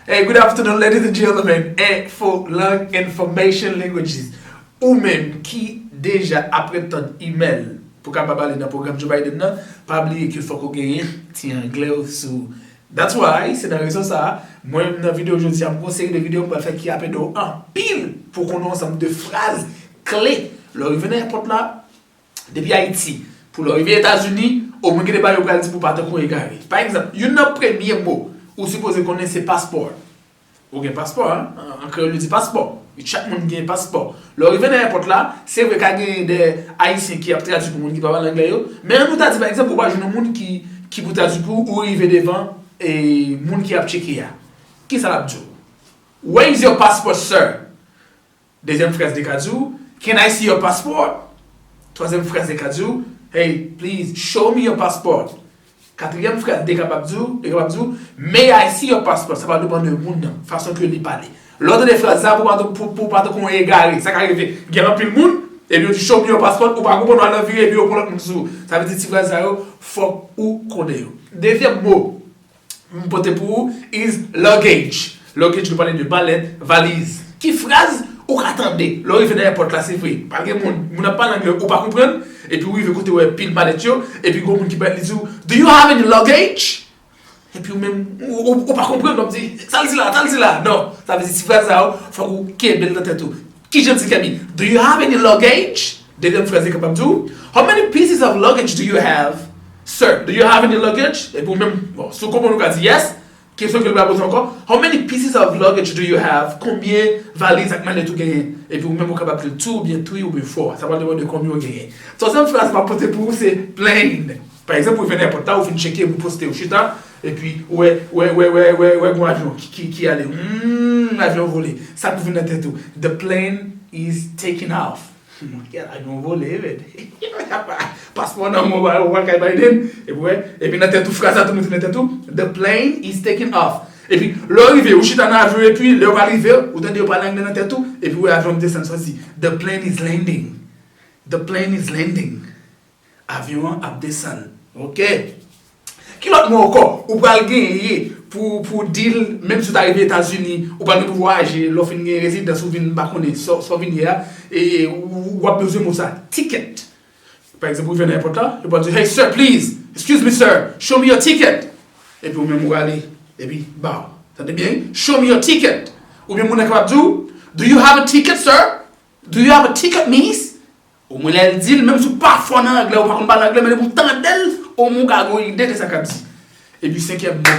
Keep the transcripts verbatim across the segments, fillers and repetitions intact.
Hey, good afternoon, ladies and gentlemen. Info Lang, Information Languages. Ou menm ki deja ap ret tann email pou kapab ale nan pwogram Joe Biden nan, pa bliye ke fòk ou genyen ti anglè w sou. That's why, se nan rezon sa a, mwen menm nan videyo jodi a, m gon seri de videyo m pral fè ki ap ede w anpil pou w konnen yon ansanm de fraz kle. Lè w rive nan èpòt la, depi Ayiti, pou lè w rive Etazini, omwen gen de bagay yo pral di pou w pa tankou yon egare. Pa egzanp, youn nan premye mo ou sipoze konnen se paspò. Ou gen paspò, an? An, an kreyòl, yo di paspò. Chak moun gen paspò. Lè w rive nan èpòt la, se vre ka gen de Ayisyen ki ap tradui pou moun ki pa pale anglè yo, men ann nou ta di, pa egzanp, ou pa jwenn yon moun ki, ki pou tradui pou ou, ou rive devan e moun ki ap tcheke a. Kisa l ap di w? Where is your passport, sir? Dezyèm fraz li ka di w, Can I see your passport? Twazyèm fraz li ka di w, Hey, please, show me your passport. Katriyèm fraz li kapab di w, li kapab di w, May I see your passport? Sa va depann de moun nan, fason ke li pale. Lè w tande fraz sa, pou w pa t, pou, pou w pa t kon egare, sa ka rive. Gen anpil moun, epi yo di, Show me your passport, ou pa konprann, w al nan vire, epi yo pran lòt moun sou ou. Sa vle di ti fraz sa yo, fòk ou konnen yo. Dezyèm mo, m pote pou ou is luggage. Luggage, nou pale de malèt, valiz. Ki fraz ou ka tande lè w rive nan èpòt la, se vre? Pral gen moun, moun ap pale anglè, ou pa konprann, epi ou rive kote w wè pil malèt yo, epi gon moun ki parèt, li di w, Do you have any luggage? Epi ou menm, ou, ou, ou pa konprann, w ap di, Sa l di la, sa l di la? Non, sa vle di ti fraz sa yo, fòk ou kenbe l nan tèt ou. Kijan l di Kèmi? Do you have any luggage? Dezyèm fraz li kapab di w, How many pieces of luggage do you have, sir? Do you have any luggage? Epi ou menm, bon, si w konprann ou ka di yes. Kesyon ke l pral poze ankò, How many pieces of luggage do you have? Konbyen valiz ak malèt ou genyen? Epi ou menm ou kapab di l two oubyen three oubyen four. Sa pral depann de konbyen ou genyen. Twazyèm fraz m ap pote pou ou se plane. Pa egzanp, ou rive nan èpòt la, ou fin tcheke, ou poste, ou chita, epi ou wè, wè, wè, wè, wè, wè gon avyon ki, ki, ki ale. Hmm, avyon vole. Sa pou vin nan tèt ou? The plane is taking off. Monchè, avyon vole, men. Paspò nan men w, ou pral kay Biden, epi wè, epi nan tèt ou, fraz la tou moute nan tèt ou, The plane is taking off. Epi, lè w rive, ou chita nan avyon, epi lè yo pral rive, ou tande yo pale anglè nan tèt ou, epi wè avyon ap desann, sa di, The plane is landing. The plane is landing. Avyon an ap desann. Ok? Ki lòt mo ankò ou pral genyen pou, pou w di l, menm si w ta rive Etazini, ou pral gen pou vwayaje, lè w fin gen rezidans, ou vin, m pa konnen, sa w, sa w vin ye a, e, e, ou, w ap bezwen mo sa, ticket. Pa egzanp, ou rive nan èpòt la, yo pral di, Hey, sir, please, excuse me, sir, show me your ticket. Epi ou menm ou rale, epi, ba w. Tande byen, wi? Show me your ticket. Oubyen moun nan kapab di w, Do you have a ticket, sir? Do you have a ticket, miss? Omwen lè l di l, menm si w pa fò nan anglè, ou pa konn pale anglè, men depi w tande l, omwen w ka gen yon ide de sa k ap di. Epi senkyèm mo,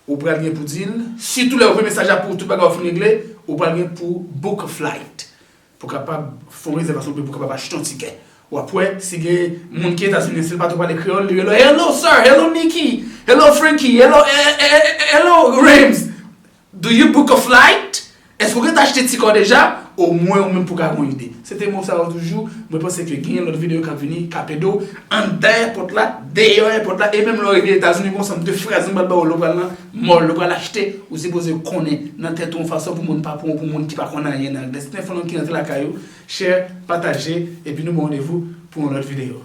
ou pral gen pou di l, sitou lè w voye mesaj la pou tout bagay ou fin regle, ou pral gen pou book a flight. Pou kapab fè yon rezèvasyon oubyen pou kapab achte yon tikè. W ap wè, si gen moun ki Etazini, si l pa twò pale kreyòl, li rele, Hello, sir! Hello, Nikki! Hello, Frankie! Hello, eh, eh, eh, eh, hello, Rames! Do you book a flight? Èske w gentan achte tikè w deja? Omwen ou menm pou w ka gen yon ide. Se te mo sa yo toujou. Mwen panse ke genyen lòt videyo k ap vini, k ap ede w anndan èpòt la, deyò èpòt la, e menm lè w rive Etazini, gen yon ansanm de fraz mwen pral ba w lè w pral nan mall, lè w pral achte, ou sipoze konnen nan tèt ou yon fason pou moun pa pran w pou moun ki pa konn anyen nan anglè. Se te Info Lang ki rantre lakay ou. Share, pataje, epi nou ba w randevou pou yon lòt videyo.